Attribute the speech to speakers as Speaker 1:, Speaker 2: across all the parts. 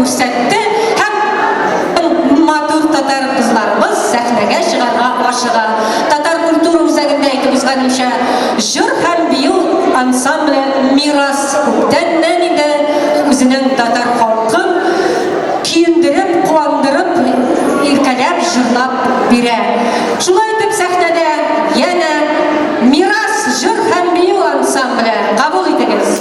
Speaker 1: күрсәтте һәм матур татар кызларыбыз сәхнәгә чыгарга ашыга. Татар культура үзәгендә әйтеп узганымча, җыр һәм бию ансамбле Мирас күптәннән инде үзенең татар халкын киендереп, куандырып, иркәләп, җырлап бирә. Шулай итеп сәхнәдә янә Мирас җыр һәм бию ансамбле. Кабул итегез!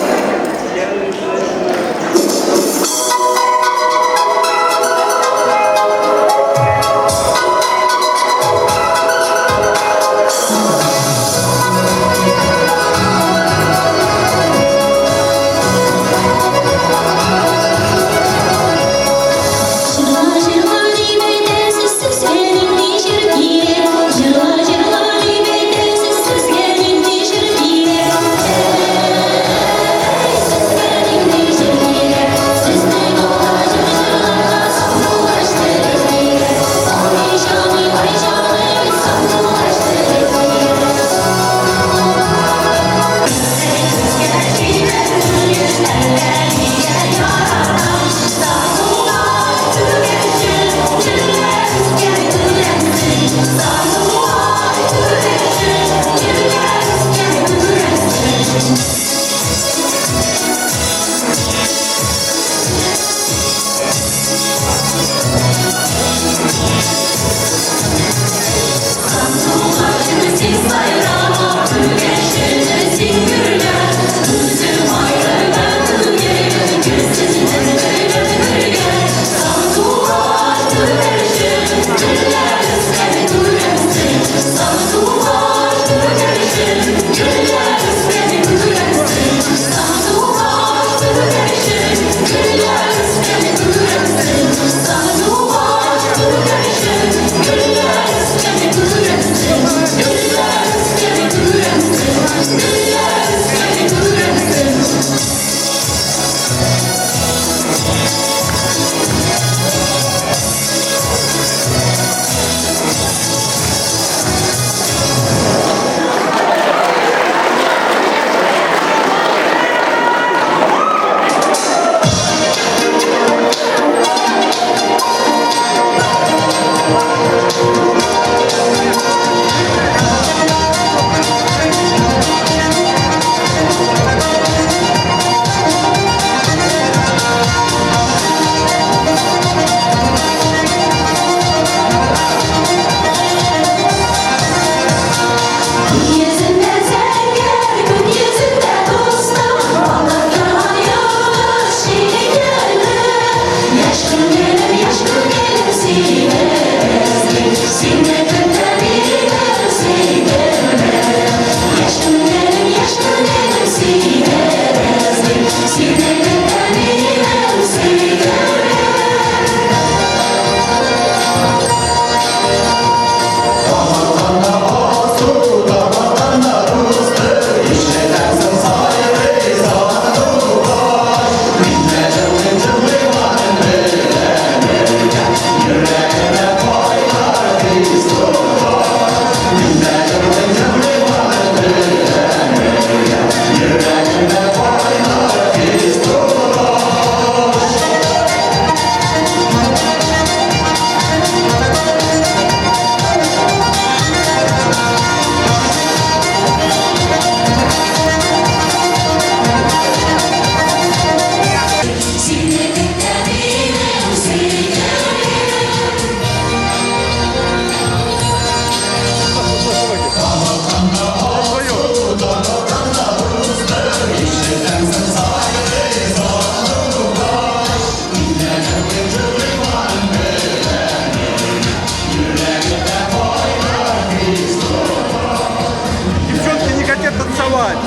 Speaker 2: Девчонки не хотят танцевать.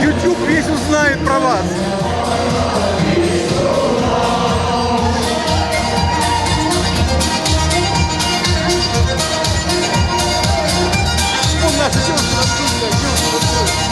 Speaker 2: YouTube весь узнает про вас. Вон наша девушка танцует, девушка танцует.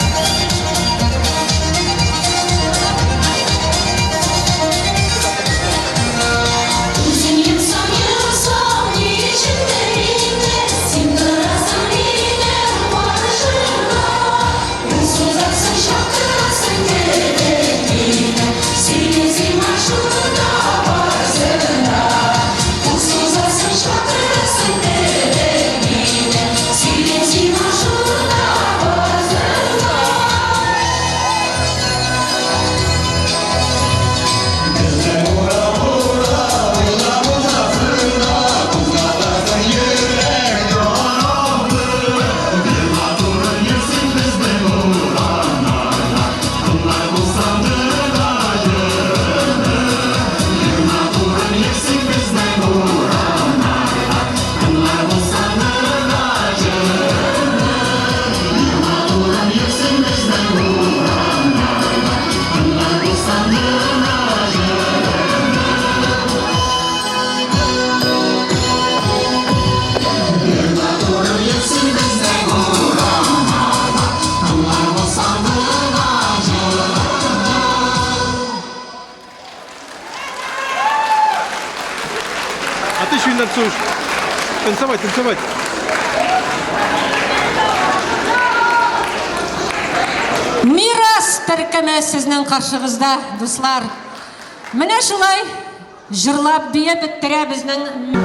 Speaker 2: Син танцуешь. Танцевать, танцевать.
Speaker 1: Мирас төркеме сезнең каршыгызда, дуслар. Менә шулай җырлап биеп бетерә безнең.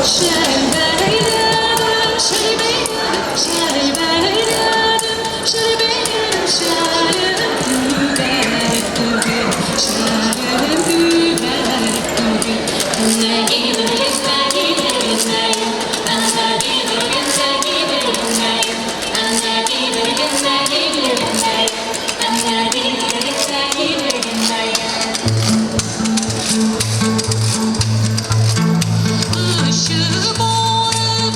Speaker 3: Шәл бәйләдем, шәл бәйләдем, шәл бәйләдем, шәл бәйләдем, шәлем түгәрәк түгел, шәлем түгәрәк түгел. Әнә гидергенә гидергенә, әнә гидергенә гидергенә, әнә гидергенә гидергенә, әнә гидергенә гидергенә. Işığı boru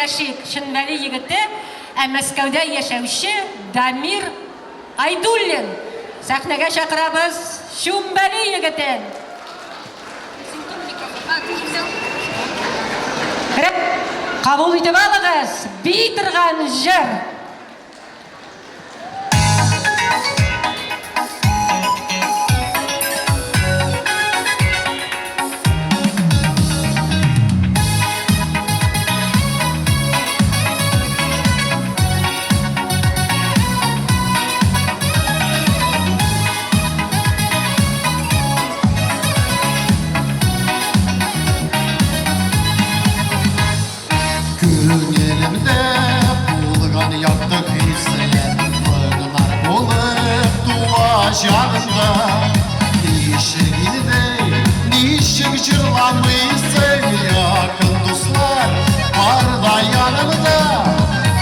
Speaker 1: сөйләшик. Чынбәли егете, ә Мәскәүдә яшәүче Дамир Айдуллин. Сәхнәгә чакырабыз Чүмбәли егетен. Кабул итеп алыгыз, бии торган җыр.
Speaker 4: Күңелемдә булган якты хисләр Моңнар булып туа җанымда. Ничек инде, ничек җырламыйсың, Якын дуслар бар да янымда.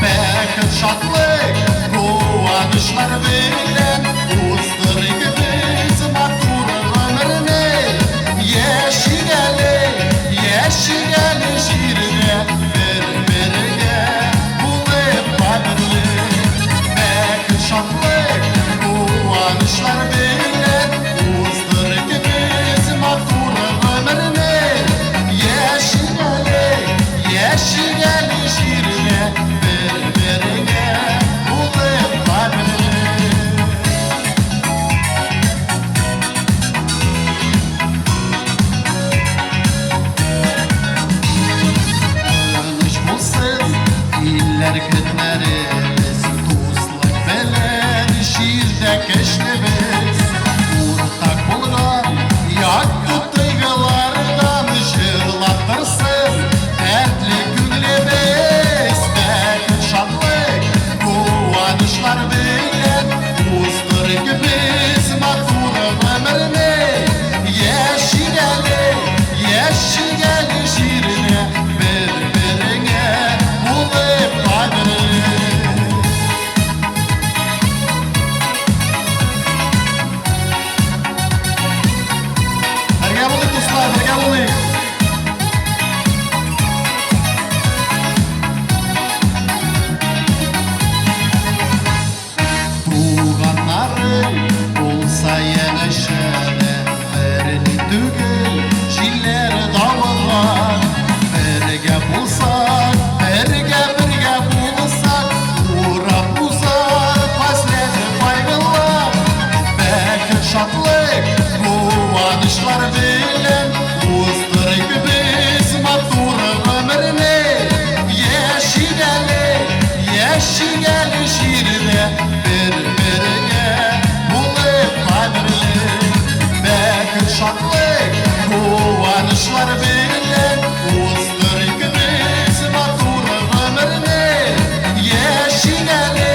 Speaker 4: Бәхет, шатлык, куанычлар белән Уздырыйк без матур гомерне. Яшик әле, яшик әле җирдә Бер-бергә булып кадерле. Бәхет, шатлык, куанычлар белән Уздырыйк без матур гомерне. Яшик әле, яшик әле җирдә Бер-бергә булып кадерле. Тыныч булсын илләр, көннәребез, Дуслык белән җирдә көчлебез. Уртак булган якты тойгылардан Җырлап торсын дәртле күңелебез. Бәхет, шатлык, куанычлар белән Уздырыйк без матур гомерне. Яшик әле, яшик әле җирдә Бер-береңә булып кадерле. Бергә булыйк, дуслар, бергә булыйк. Туганнарың булса янәшәдә, Берни түгел җилләр, давыллар. Бергә булсак, бергә, бергә булсак, Урап узар хәсрәт, кайгылар. Бәхет, шатлык, куанычлар белән Уздырыйк без матур гомерне. Яшик әле, яшик әле җирдә Бер-бергә булып кадерле. Бәхет, шатлык, куанычлар белән Уздырыйк без матур гомерне. Яшик әле,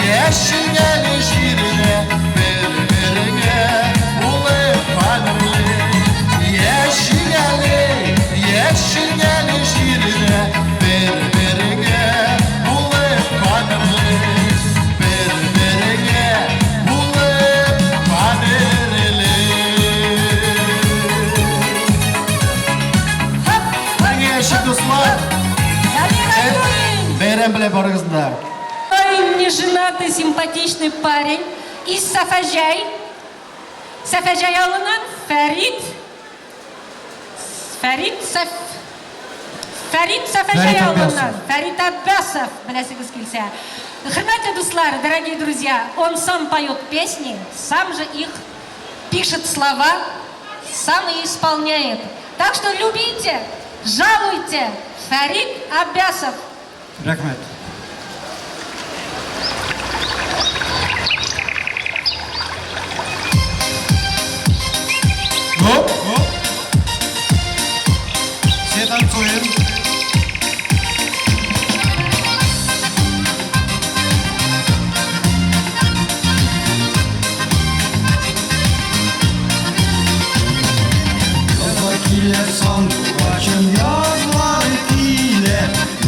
Speaker 4: яшик әле җирдә Бер-бергә булып кадерле. Яшик әле, яшик әле җирдә Бер-бергә булып кадерле. Бер-бергә булып кадерле. Бергә яшик, дуслар.
Speaker 1: Дамир Айдуллин!
Speaker 4: Бәйрәм белән барыгызны да.
Speaker 1: Ой, неженатый симпатичный парень из Сафаҗай. Сафаҗай авылыннан Фәрит. Фәрит Саф Фәрит Сафаҗай
Speaker 5: Фәрит
Speaker 1: авылыннан. Фәрит Аббасов, беләсегез килсә. Хөрмәтле дуслар, дорогие друзья, он сам поет песни, сам же их пишет слова, сам и исполняет. Так что любите, жалуйте. Фәрит Аббасов.
Speaker 5: Рәхмәт.
Speaker 4: Хоп, хоп. Все танцуем.
Speaker 6: Язлар килә, сандугачым, язлар килә,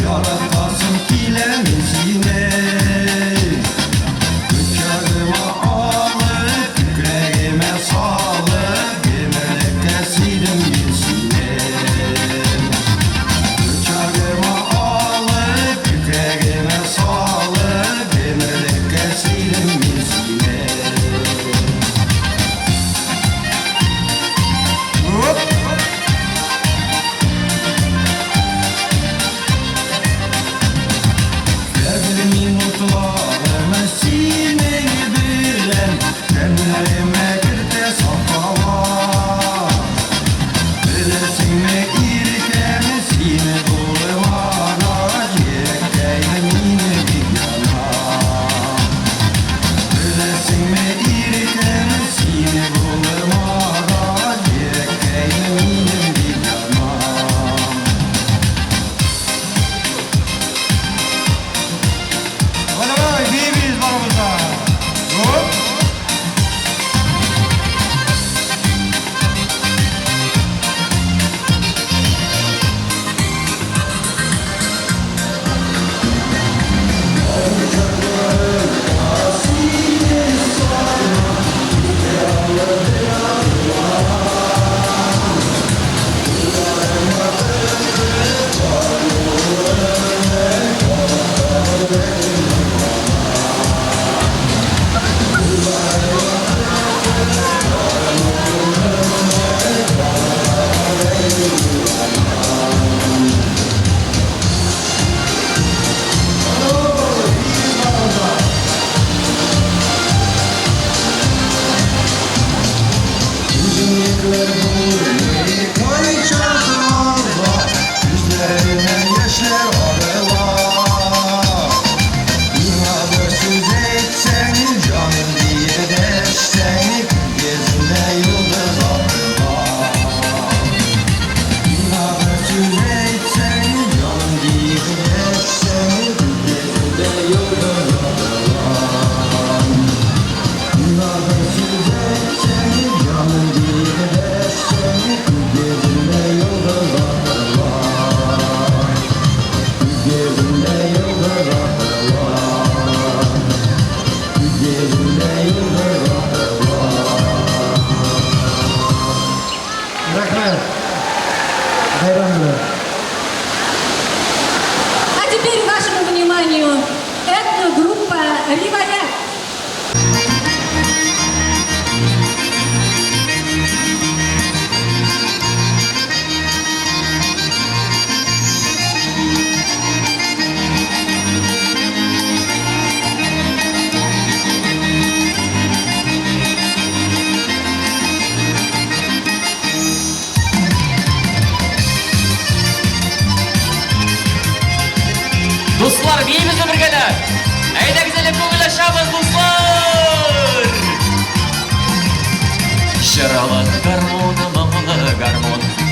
Speaker 6: Яратасым килә.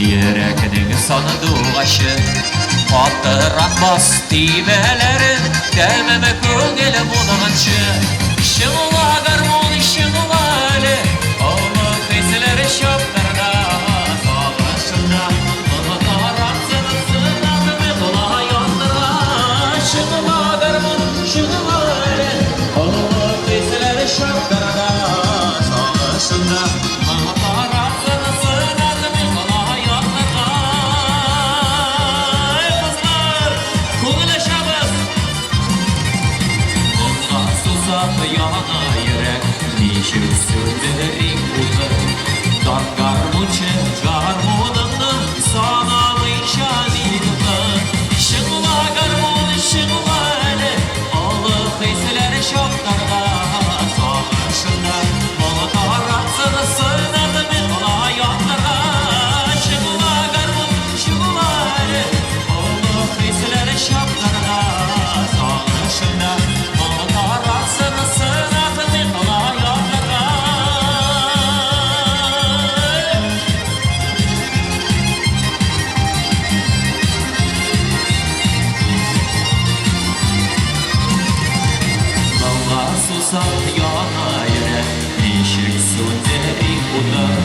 Speaker 5: Йөрәкнең сандугачы. Катырак бас төймәләрен, тәмам күңел булганчы. Чыңла, гармун, чыңла әле, олы хисләр чаптырга. Сагышыңда онытараксың, сынатмый кала яндырга. Чыңла, гармун, чыңла әле, олы хисләр чаптырга. Сагышыңда онытараксың, сынатмый кала яндырга. Эй, кызлар, күңел ачабыз! Моңга сусап яна йөрәк, ничек сүндерик утын? Тарт, гармунчы, гармуныңны, санамыйча минутын. Чыңла, гармун, чыңла әле, олы хисләр чаптарга. Сагышыңда моң таратсын, сынатмый кала ятларга. Чыңла, гармун, чыңла әле, олы хисләр чаптарга. Сагышыңда моң таратсын, сынатмый кала ятларга. Моңга сусап яна йөрәк, ничек сүндерик утын?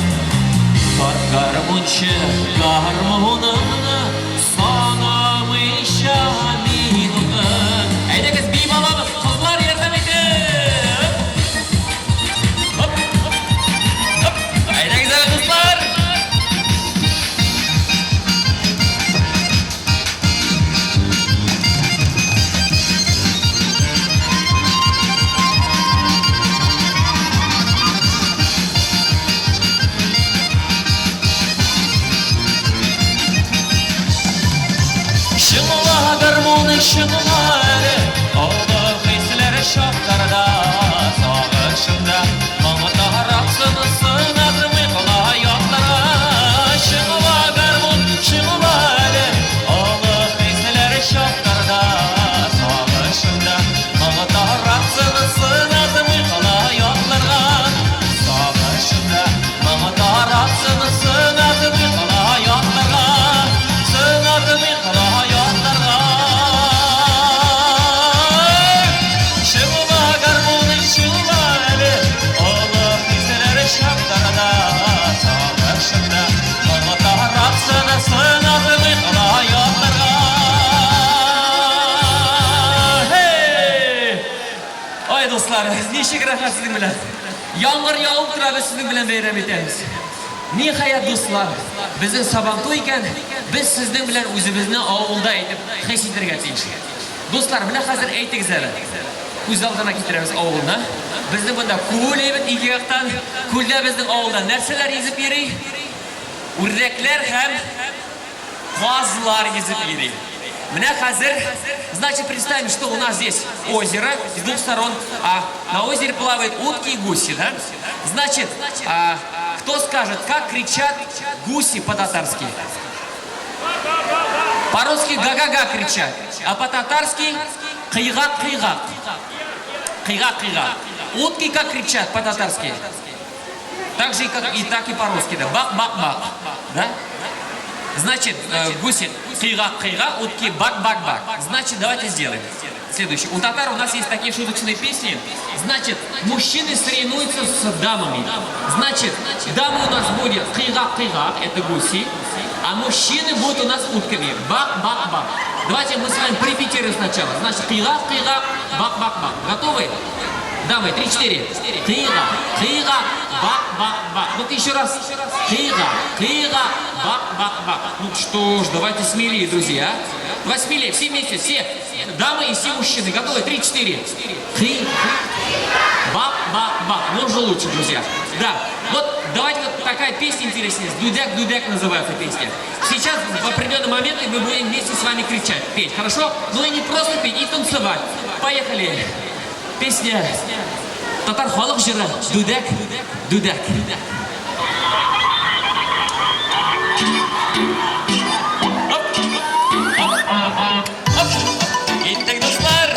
Speaker 5: Тарт, гармунчы, гармуныңны, санамыйча минутын. Әйдәгез, биеп алабыз, кызлар, ярдәм итеп! Хоп, хоп, хоп. Әйдәгез әле, дуслар! Чыңла, гармун, чыңла әле, олы хисләр чаптарда. Сагышыңда моң таратсын, сынатмый кала ятларга. Чыңла, гармун, чыңла әле, олы хисләр чаптарда. Сагышыңда моң таратсын, сынатмый кала ятларга. Сагышыңда моң таратсын, сынатмый кала ятларга. Сынатмый кала ятларга. Чыңла, гармун, чыңла әле, олы хисләр чаптарда. Сагышыңда моң таратсын, сынатмый кала ятларга. Hey! Ай, дуслар, ничек рәхәт сезнең белән. Яңгыр явып тора, без сезнең белән бәйрәм итәбез. Ниһаять, дуслар, безнең Сабантуй икән, без сезнең белән үзебезне авылда итеп хис итәргә тиеш. Дуслар, менә хәзер әйтегез әле. Күз алдына китерәбез авылны. Безнең монда күл әйбәт ике яктан. Күлдә безнең авылда нәрсәләр йөзеп йөри? Үрдәкләр һәм казлар йөзеп йөри. Менә хәзер, значит, представим, что у нас здесь озеро с двух сторон, а на озере плавают утки и гуси, да? Значит, кто скажет, как кричат гуси по-татарски? По-русски га-га-га кричат, а по-татарски кыйгак-кыйгак. Кыйгак-кыйгак. Утки как кричат по-татарски? Так же, как и так и по-русски, да? Бак-бак-бак. Да? Значит, гуси кыйгак-кыйгак, утки бак-бак-бак. Значит, давайте сделаем. Следующий. У татар у нас есть такие шуточные песни. Значит, мужчины соревнуются с дамами. Значит, дамы у нас будет кыйгак-кыйгак, это гуси, а мужчины будут у нас утками. Бак-бак-бак. Давайте мы с вами порепетируем сначала. Значит, кыйгак-кыйгак, бак-бак-бак. Готовы? Дамы, три-четыре. Кыйгак, кыйгак, бак-бак-бак. Ну-ка еще раз. Кыйгак, кыйгак, бак-бак-бак. Ну что ж, давайте смелее, друзья. Давай смелее, все вместе, все дамы и все мужчины. Готовы? Три-четыре. Кый, бак, бак, бак. Ну уже лучше, друзья. Да, вот давайте вот такая песня интереснее. Дудяк, дудяк называется песня. Сейчас в определенный момент мы будем вместе с вами кричать, петь, хорошо? Ну и не просто петь, и танцевать. Поехали. Песня татар халык җыры Дүдәк, дүдәк. Оп, оп, оп. Киттек, дуслар.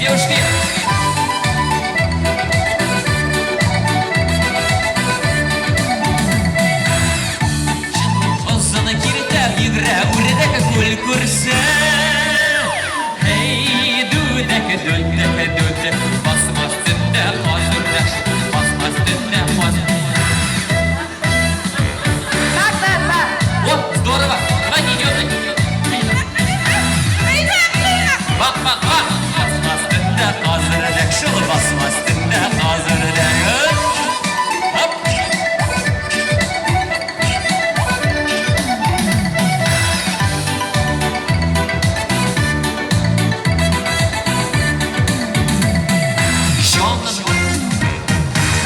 Speaker 5: Девушки. Озыны киртәп йөгерә, үрдәк күл күрсә. Эй, дүдәк, дүдәк, дүдәк, басма өстендә каз үрдәк, басма өстендә каз.
Speaker 1: Да, да, да.
Speaker 5: О, здорово! Давайте идем. Бак, бак, бак! Басма өстендә каз үрдәк, шул басма өстендә каз үрдәк. Оп! Җаным.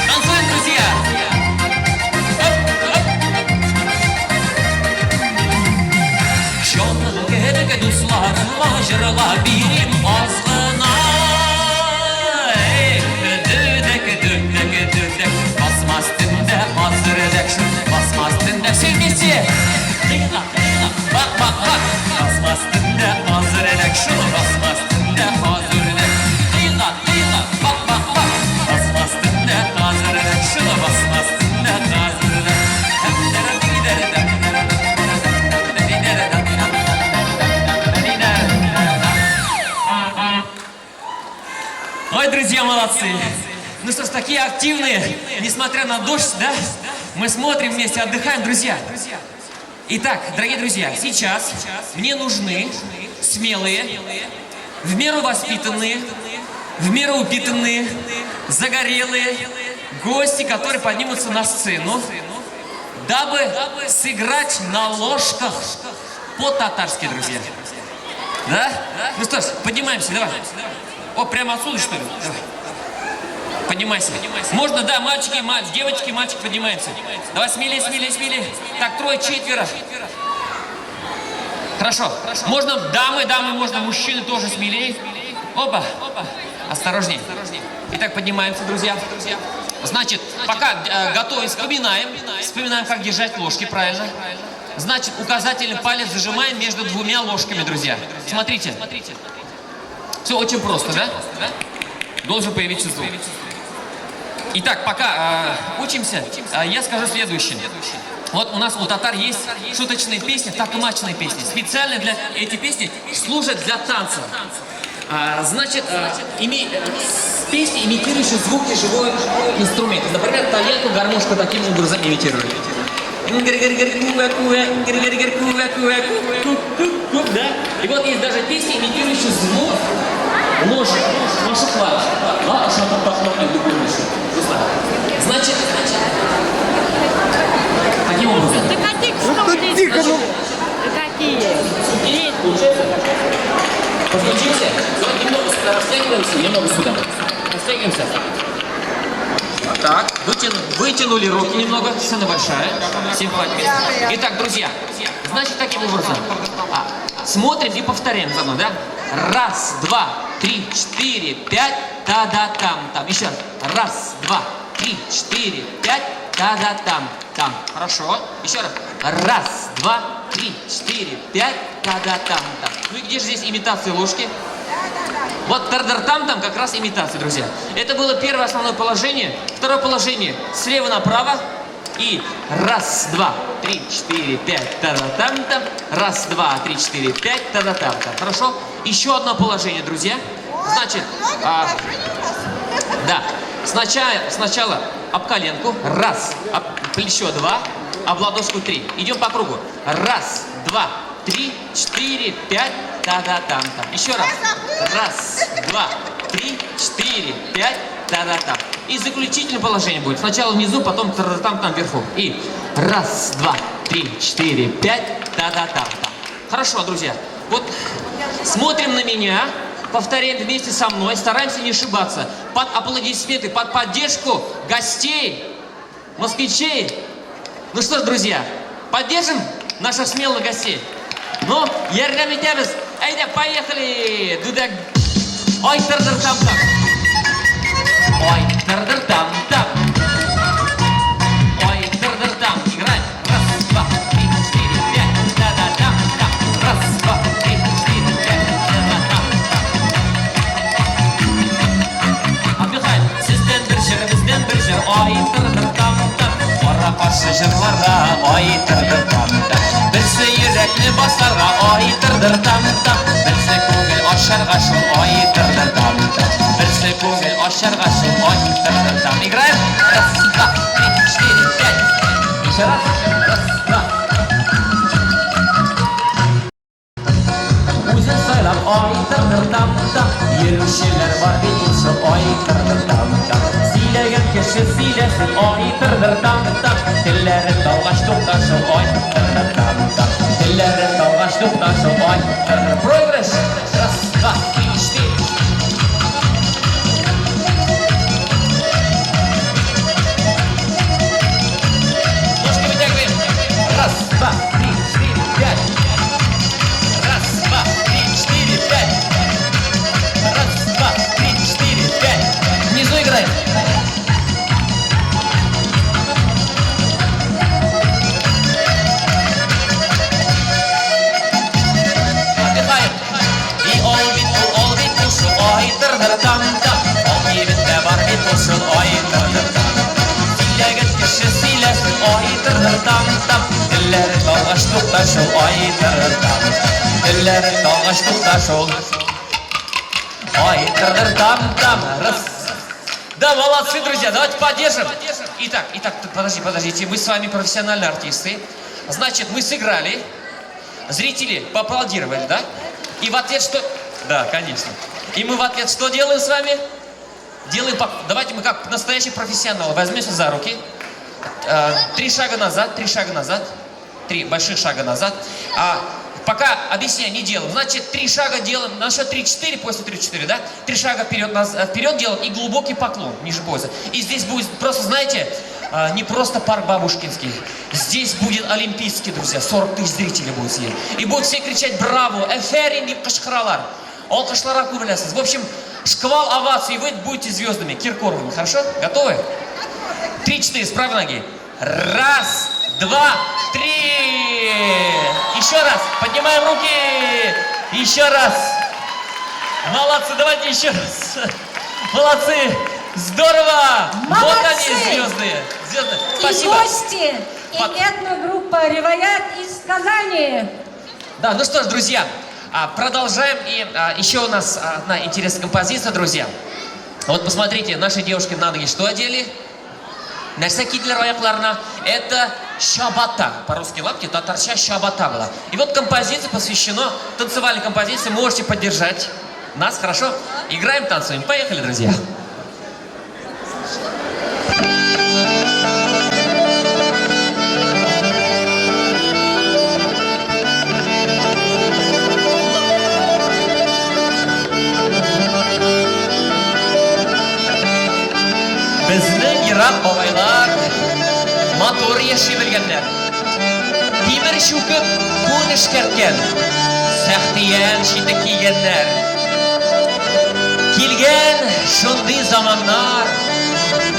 Speaker 5: Танцуем, друзья! Оп, оп. Җаным кебек дусларыма җырлап бирим аз гына. Эй, дүдәк, дүдәк, дүдәк, басма өстендә каз үрдәк, шул басма өстендә. Все вместе! Кыйгак, кыйгак, бак, бак, бак. Басма өстендә каз үрдәк, шул басма өстендә каз үрдәк. Кыйгак, кыйгак, бак, бак, бак. Басма өстендә каз үрдәк, шул басма өстендә каз үрдәк. Ой, друзья, молодцы! Ну что ж, такие активные, несмотря на дождь, да? Мы смотрим вместе, отдыхаем, друзья. Итак, дорогие друзья, сейчас мне нужны смелые, в меру воспитанные, в меру упитанные, загорелые гости, которые поднимутся на сцену, дабы сыграть на ложках по-татарски, друзья. Да? Ну что ж, поднимаемся, давай. О, прямо отсюда, что ли? Давай. Поднимайся. Можно, да, мальчики, девочки, мальчики, поднимаемся. Давай смелее, смелее, смелее. Так, трое, четверо. Хорошо. Можно дамы, дамы, можно мужчины тоже смелее. Опа. Осторожней. Итак, поднимаемся, друзья. Значит, пока готовим, вспоминаем. Вспоминаем, как держать ложки правильно. Значит, указательный палец зажимаем между двумя ложками, друзья. Смотрите. Все очень просто, да? Должен появиться звук. Итак, пока учимся, я скажу следующее. Вот у нас у татар есть шуточные песни, такмачные песни. Специально для эти песни служат для танца. Значит, песни, имитирующие звуки живого инструмента. Например, тальянку, гармошку таким образом имитируют. Да? И вот есть даже песни, имитирующие звук ложек, машукла. Значит, таким образом.
Speaker 6: Да каких
Speaker 2: Ну, тихо, ну.
Speaker 6: Да какие?
Speaker 5: Получается? Подключимся. Давайте немного сюда растягиваемся, немного сюда. Растягиваемся. Так, вытянули руки немного, сцена большая, всем хватит места. Итак, друзья, значит, таким образом. Смотрим и повторяем за мной, да? Раз, два, три, четыре, пять, та-да-там-там. Еще раз. Раз, два, три, четыре, пять, та-да-там-там. Хорошо. Еще раз. Раз, два, три, четыре, пять, та-да-там-там. Ну и где же здесь имитация ложки? Вот тар-дар-там-там как раз имитация, друзья. Это было первое основное положение. Второе положение слева направо. И раз, два, три, четыре, пять, та-да-там-там. Раз, два, три, четыре, пять, та-да-там-там. Хорошо? Еще одно положение, друзья. Значит, да. Сначала об коленку. Раз, об плечо два, об ладошку три. Идем по кругу. Раз, два, три, четыре, пять, та-да-там-там. Еще раз. Раз, два, три, четыре, пять, та-да-там. И заключительное положение будет. Сначала внизу, потом та-да-там-там вверху. И раз, два, три, четыре, пять, та-да-там-там. Хорошо, друзья. Вот смотрим на меня, повторяем вместе со мной, стараемся не ошибаться. Под аплодисменты, под поддержку гостей, москвичей. Ну что ж, друзья, поддержим наших смелых гостей. Ну, ярдәм итәбез. Әйдә, поехали! Дүдәк. Ой, тыр-дыр там-там. Ой, тыр-дыр там-там. Ой, тыр-дыр там. Играем. Раз, два, три, четыре, пять. Да-да-там-там. Раз, два, три, четыре, пять. Да-да-там-там. ай тырдыр там там. Берсе йөрәкне басарга, ай тырдыр там там. Берсе күңел ачарга шул, ай тырдыр там там. Берсе күңел ачарга шул, ай тырдыр там. Играем. Раз, два, три, четыре, пять. Еще раз. Раз, два. Үзен сайлап, ай тырдыр там там. Йөрүчеләр бар бит ул шул, ай тырдыр там там. Сөйләгән кеше сөйләсен, ай тырдыр там там. Телләре талгач тукта шул, ай тырдыр там там. Телләре талгач тукта шул, ай тырдыр. Проигрыш. Раз, два, три, четыре. Ножки вытягиваем. Раз, два, три, четыре, пять. Раз, два, три, четыре, пять. Раз, два, три, четыре, пять. Внизу играем. Отдыхаем. И ул бит ул, ул бит ул шул, ай тырдыр там там. Ул кибеттә бар бит ул шул, ай тырдыр там. Сөйләгән кеше сөйләсен, ай тырдыр там там. Телләре талгач тукта шул, ай тырдыр там. Телләре талгач тукта шул. Ай тырдыр там там. Раз. Да, молодцы, друзья, давайте поддержим. Итак, итак, подожди, подождите, мы с вами профессиональные артисты. Значит, мы сыграли, зрители поаплодировали, да? И в ответ что... Да, конечно. И мы в ответ что делаем с вами? Делаем... Давайте мы как настоящие профессионалы возьмемся за руки. Три шага назад, три шага назад. Три больших шага назад. А пока объясняю, не делаем. Значит, три шага делаем, на счет 3-4, после 3-4, да? Три шага вперед, вперед делаем и глубокий поклон ниже пояса. И здесь будет просто, знаете, не просто парк Бабушкинский. Здесь будет Олимпийский, друзья. 40 тысяч зрителей будет сидеть. И будут все кричать: «Браво! Афәрин!» дип кычкыралар. Алкышларга күмеләсез. В общем, шквал оваций, вы будете звездами, Киркоровыми. Хорошо? Готовы? Три-четыре, с правой ноги. Раз, два, три. Еще раз. Поднимаем руки. Еще раз. Молодцы, давайте еще раз. Молодцы. Здорово. Вот они,
Speaker 1: Молодцы.
Speaker 5: звезды. Звезды.
Speaker 1: И
Speaker 5: Спасибо.
Speaker 1: гости, и этногруппа «Риваят» из Казани.
Speaker 5: Да, ну что ж, друзья, продолжаем. И еще у нас одна интересная композиция, друзья. Вот посмотрите, наши девушки на ноги что одели? Нәрсә киделәр аякларына? Это чабата. По-русски лапти, татарча чабата была. И вот композиция посвящена, танцевальной композиции. Можете поддержать нас, хорошо? Играем, танцуем. Поехали, друзья. Безнең ерак бабайлар матур яши белгәннәр. Тимер чүкеп күн эшкәрткән, сәхтиян читек кигәннәр. Килгән шундый заманнар,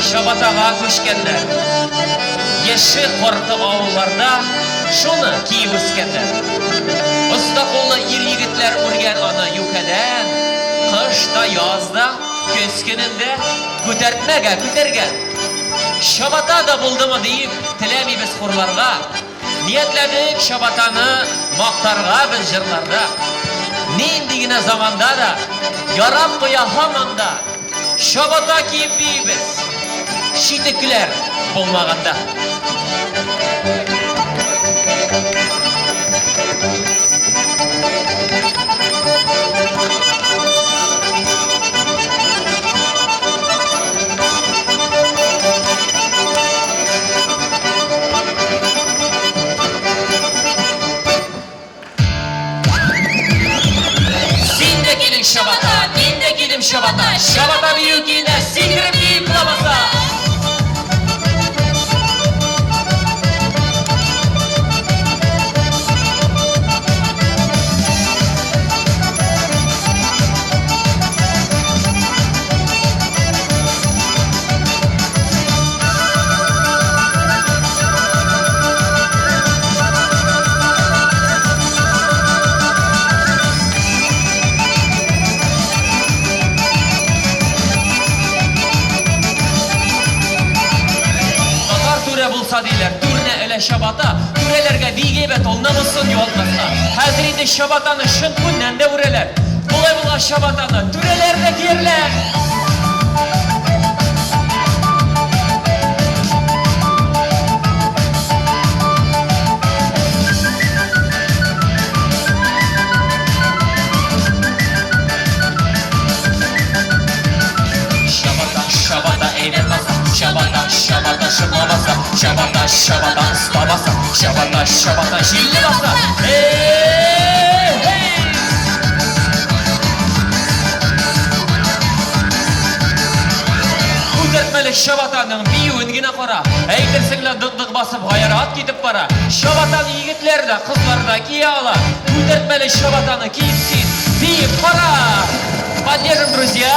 Speaker 5: чабатага күчкәннәр. Яше карты авылларда шуны киеп үскәннәр. Оста куллы ир егетләр үргән аны юкәдән, кыш та, яз да, көз көнендә күтәртмәгә күтәргән. Чабата да булдымы диеп, теләмибез хурларга. Ниятләдек чабатаны мактарга без җырларда. Нинди генә заманда да ярап куя һаман да. Чабата киеп биибез. Читекләр булмаганда. Син дә кидең чабата, мин дә кидем чабата. Чабата бию көенә сикереп биик лабаса. Татар түрә булса диләр, түренә чабата, түрәләргә бик әйбәт ул намусын югалтмаска. Хәзер инде чабатаны чын күннән дә үрәләр. Болай булгач чабатаны түрәләр дә киярләр. Чабата, чабата, әйбәт баса, чабата, чабата, шыпла баса, чабата, чабата, оста баса, чабата, чабата, җилле баса. Эй, эй! Күтәртмәле чабатаның биюен генә кара. Әйтерсең лә дык-дык басып гаяры ат китеп бара. Чабатаны егетләр дә, кызлар да кия ала. Күтәртмәле чабатаны киеп син, биеп кара! Поддержим, друзья!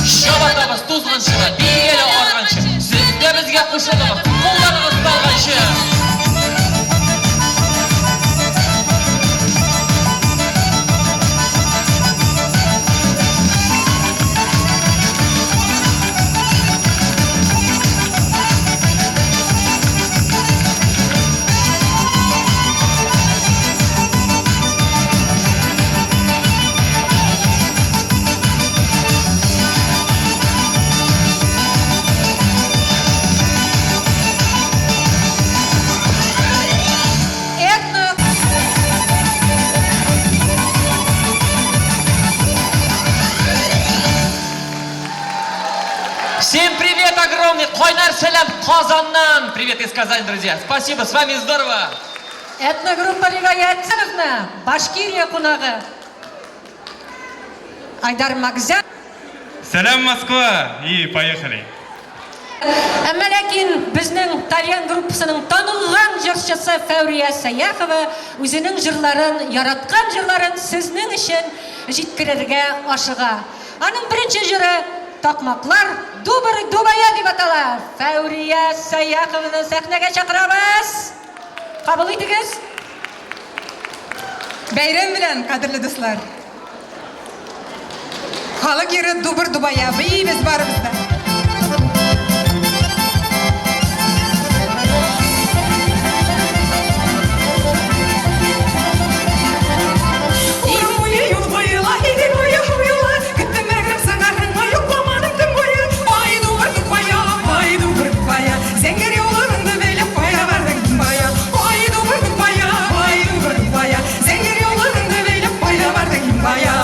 Speaker 5: Чабатабыз тузганчы да, бигеле арганчы, сез дә безгә кушылыгыз, кулларыгыз талганчы.
Speaker 1: Этно
Speaker 5: Всем привет огромный! Кайнар сәлам Казаннан! Привет из Казани, друзья! Спасибо, с вами здорово!
Speaker 1: Этногруппа Риваять Сановна, Башкирия кунагы. Айдар Магзян.
Speaker 7: Сәлам, Москва! И поехали!
Speaker 1: Әмма ләкин безнең тальян группасының танылган җырчысы Фәүрия Сәяхова үзенең җырларын, яраткан җырларын сезнең өчен җиткерергә ашыга. Аның беренче җыры Такмаклар дубыр дубая дип атала. Фәүрия Сәяхованы сәхнәгә чакырабыз. Кабул итегез.
Speaker 8: Бәйрәм белән, кадерле дуслар! Халык йөреп дубыр дубая, биибез барыбыз да. Урам буе, юл буе, ла Идел буе, шул юлы, көттем мәгәрем сыңарыңны, йокламадым төн буе. Ай дубыр дубая, ай дубыр дубая, зәңгәр яулыгыңны бәйләп кая бардың бая. Ай дубыр дубая, ай дубыр дубая, зәңгәр яулыгыңны бәйләп кая бардың бая.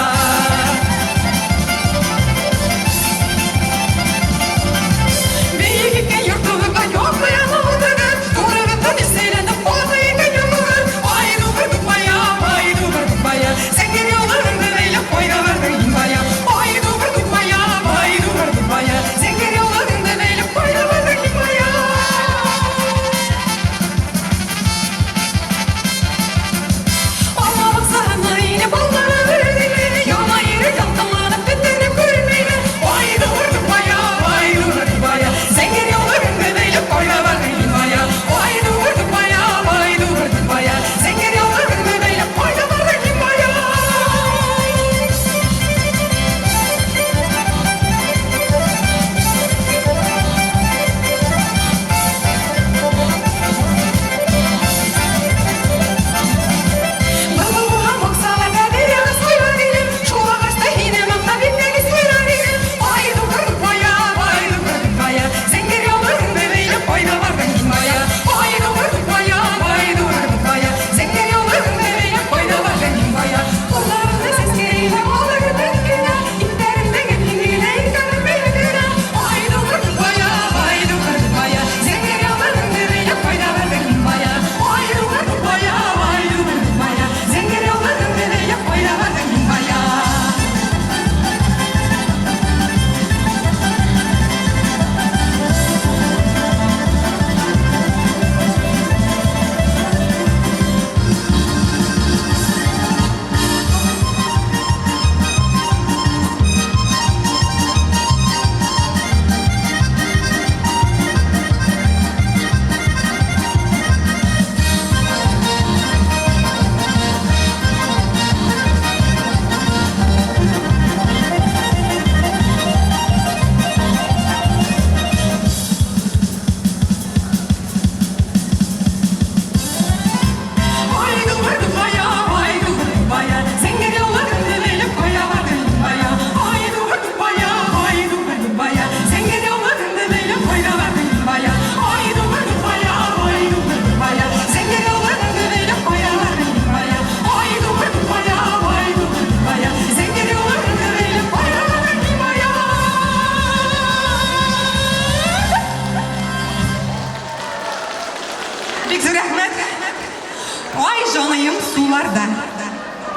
Speaker 8: Ай, җаныем, суларда.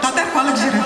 Speaker 8: Татар халык җыры.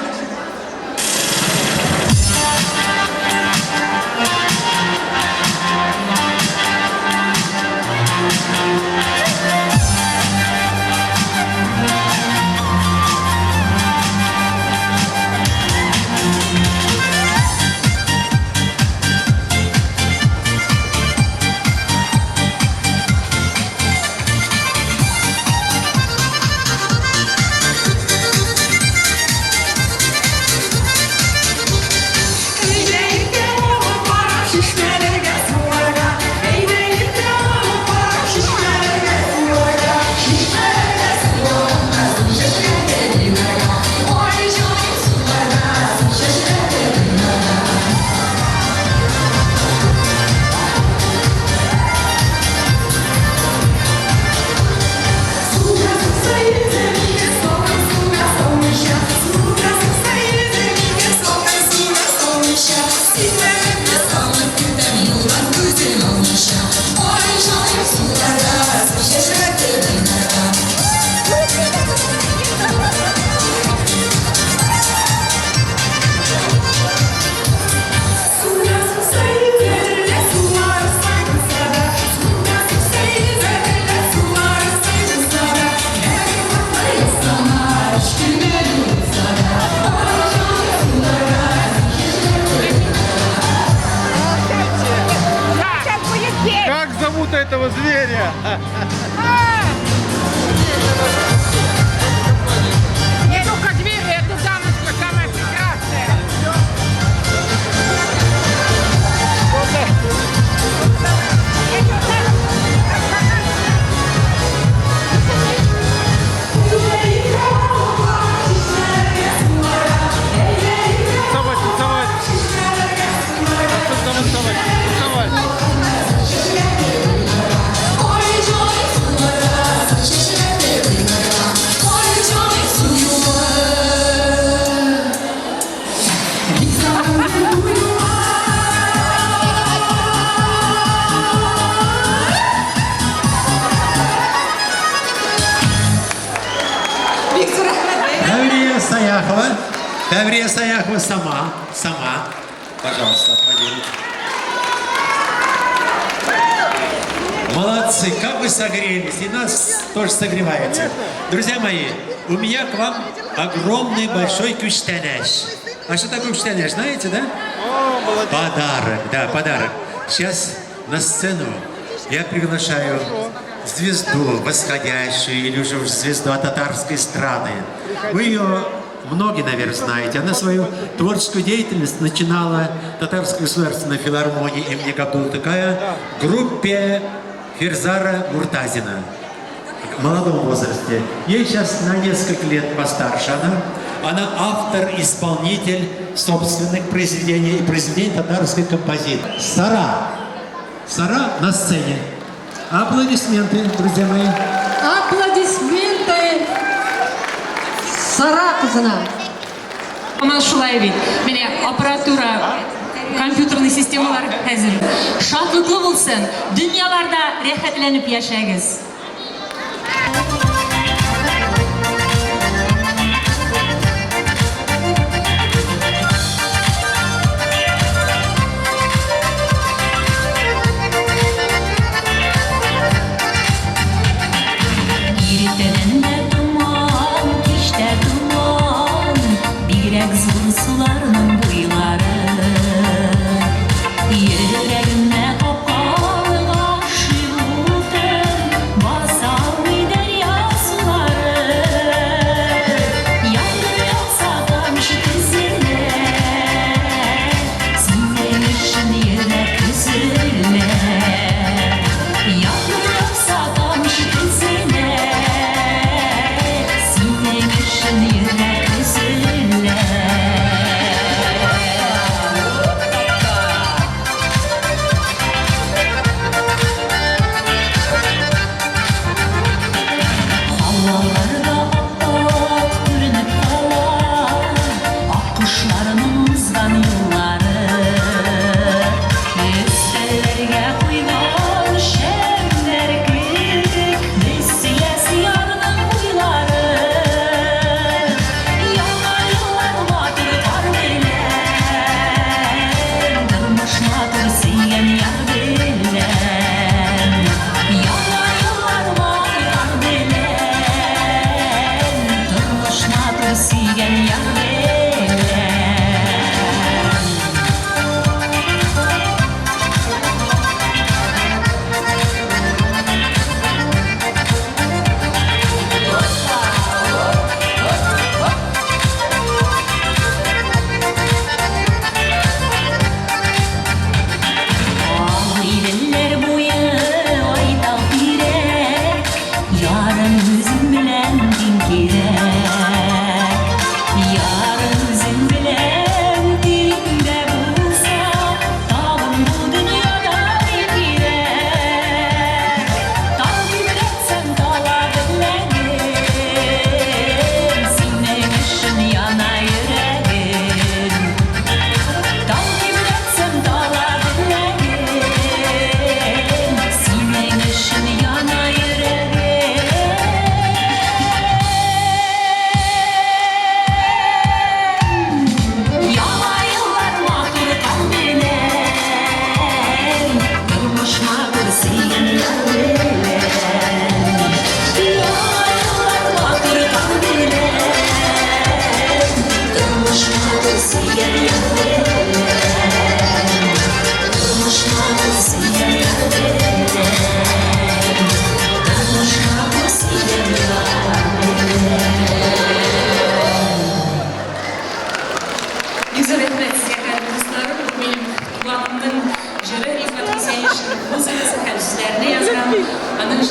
Speaker 8: Әйдә иртә алып барам чишмәләргә суларга. Әйдә иртә алып барам чишмәләргә суларга. Чишмәләргә суларга, су чәчрәтә динарга. Ай җаным суларга, су чәчрәтә динарга. Суга сукса йөзем ике салкын суга салмыйча. Суга сукса йөзем ике салкын суга салмыйча. Сизмәвемне салып көтәм юлдан күзем алмыйча. Ай җаным суларга, су чәчрәтә динарга. Суга сукса йөзәрлә сулар сайгылса да. Суга сукса йөзәрлә сулар сайгылса да. Әй сана, эшкемә булса да. Ай җаным суларга,
Speaker 2: Как зовут этого зверя?
Speaker 6: Не только двери, это дамочка самая прекрасная.
Speaker 2: Танцевать, танцевать. Танцевать, танцевать, танцевать.
Speaker 3: Ай җаным суларга, су чәчрәтә динарга. Ай җаным суларга. Бик сагындым уйла.
Speaker 8: Бик зур рәхмәт.
Speaker 4: Таврия Саяхова. Таврия Саяхова сама. Сама. Пожалуйста, аплодируйте. Молодцы, как вы согрелись, и нас тоже согреваете. Друзья мои, у меня к вам огромный большой күчтәнәч. А что такое күчтәнәч, знаете, да?
Speaker 2: О, молодец.
Speaker 4: Подарок, да, подарок. Сейчас на сцену я приглашаю звезду восходящую или уже звезду татарской эстрады. Вы ее многие, наверное, знаете. Она свою творческую деятельность начинала в Татарской государственной филармонии имени Габдулла Тукая в группе Фирзара Муртазина в молодом возрасте. Ей сейчас на несколько лет постарше она. Она автор, исполнитель собственных произведений и произведений татарской композиции. Сара. Сара на сцене. Аплодисменты, друзья мои.
Speaker 1: Аплодисменты Сара кызына.
Speaker 3: Аман шулай бит. Менә аппаратура, компьютерный системалар әзер. Шатлыклы булсын, дөньяларда рәхәтләнеп яшәгез. Иртәдән дә томан, кичтә томан, бигрәк зур суларның буйлары. Йөрәгемә капкан гашыйк утым,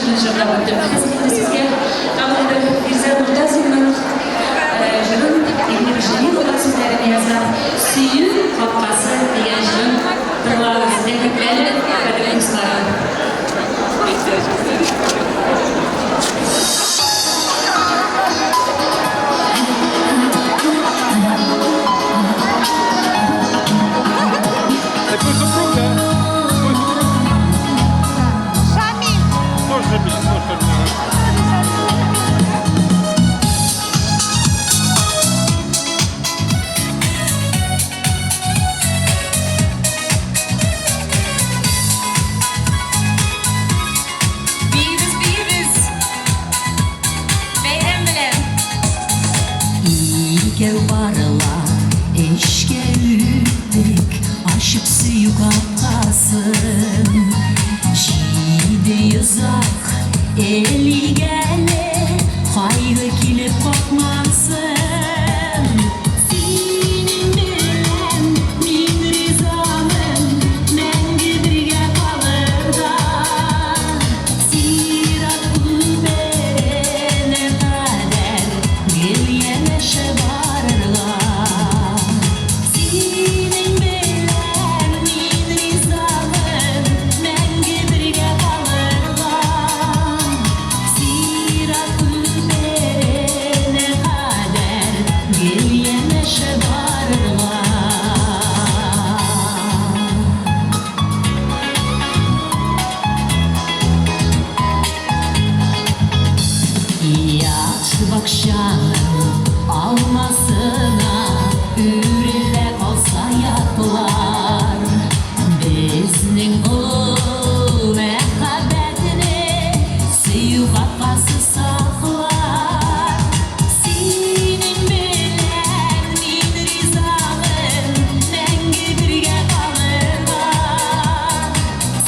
Speaker 3: җырын җырлап үттем. Хәзер инде сезгә тагын бер Фирзә Мортазинның җырын, Эльмира Җәлилова сүзләрен язган Сөю капкасы дигән җырын тыңлагыз. Рәхәтләнеп, кадерле дусларым.
Speaker 7: Это твой супруг, да? Твой супруг?
Speaker 6: Шамиль.
Speaker 7: Тоже Шамиль, тоже Шамиль. Ага.
Speaker 3: Биибез, биибез! Бәйрәм белән!
Speaker 9: Икәү барыла эшкә үттек, ачып сөю капкасын. 700 ак элик әле, кайгы килеп какмасын. Синең белән мин ризамын, мәңге бергә калырга. Сират күперенә кадәр гел янәшә барырга. Синең белән мин ризамын, мәңге бергә калырга. Сират күперенә кадәр гел янәшә барырга. Ят бакчаның алмасына үрелә калса ятлар. Безнең олы мәхәббәтне сөю капкасы саклар. Синең белән мин ризамын, мәңге бергә калырга.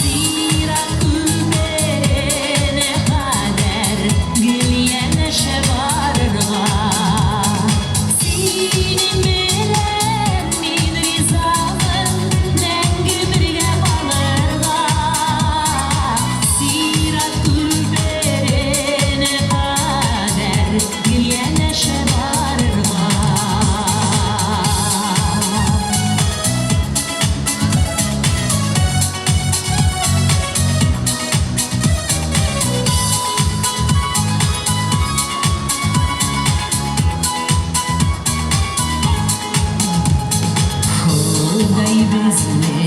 Speaker 9: Сират күперенә кадәр гел янәшә барырга. Синең белән мин ризамын, мәңге бергә калырга. Сират күперенә кадәр гел янәшә барырга. Ходай безне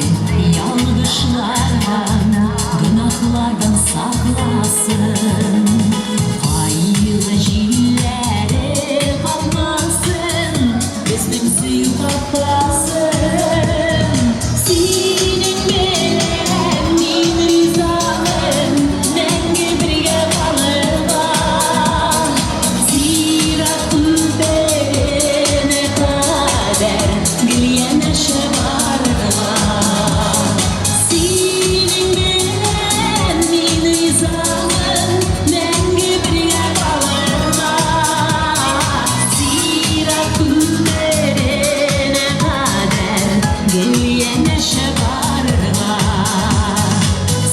Speaker 9: ялгышлардан, гөнаһлардан сакласын. Кайгы җилләре какмасын, безнең сөю капкасын. Синең белән мин ризамын, мәңге бергә калырга. Сират күперенә кадәр гел янәшә барырга. Синең белән мин ризамын, мәңге бергә калырга. Сират күперенә кадәр гел янәшә барырга.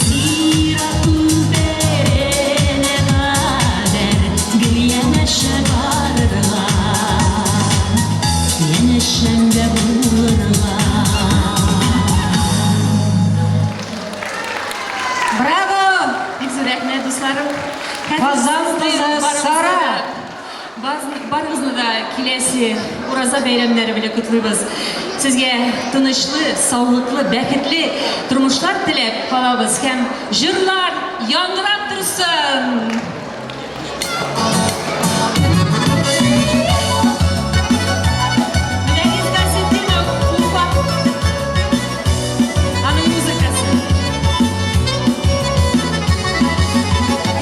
Speaker 9: Сират күперенә кадәр гел янәшә барырга. Янәшәңдә булырга.
Speaker 1: Браво!
Speaker 3: Бик зур рәхмәт, дусларым.
Speaker 1: Казан кызы Сара.
Speaker 3: Барыгызны да киләсе Ураза бәйрәмнәре белән котлыйбыз. Сезгә тынычлы, саулыклы, бәхетле тормышлар теләп калабыз һәм җырлар яңгырап торсын! Мөдәррис Гайсетдинов, Уфа. Аның музыкасы.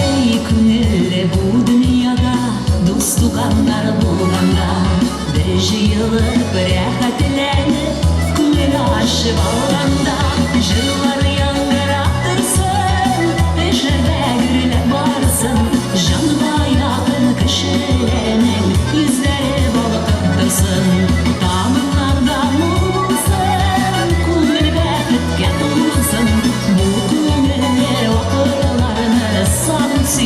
Speaker 9: Эй, күңелле бу дөньяда дус туганнар булганда, бер җыелып рәхәтләнеп күңел ачып алганда, җырлар яңгырап торсын, эшләрдә гөрләп барсын, җанга якын кешеләрнең йөзләре балкып торсын, табыннарда мул булсын, күңел бәхеткә тулсын, бу күңелле вакытларны сагынсам.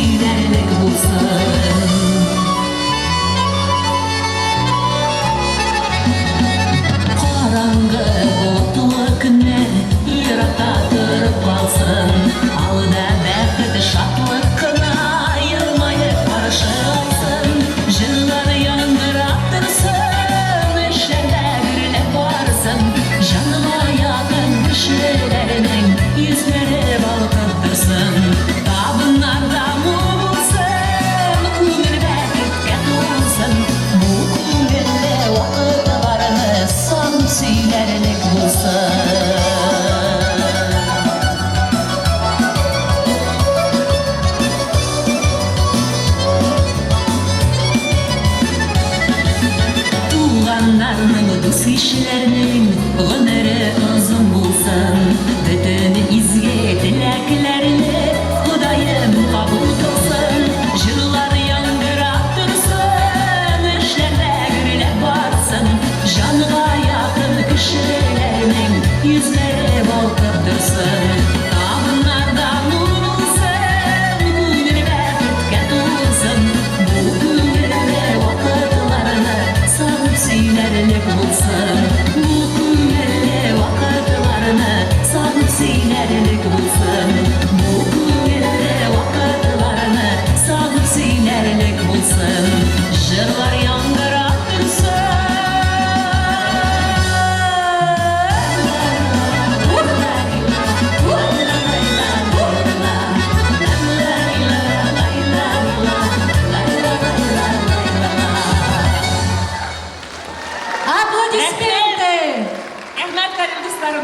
Speaker 1: Аплодисменты!
Speaker 3: Рәхмәт, кадерле дусларым.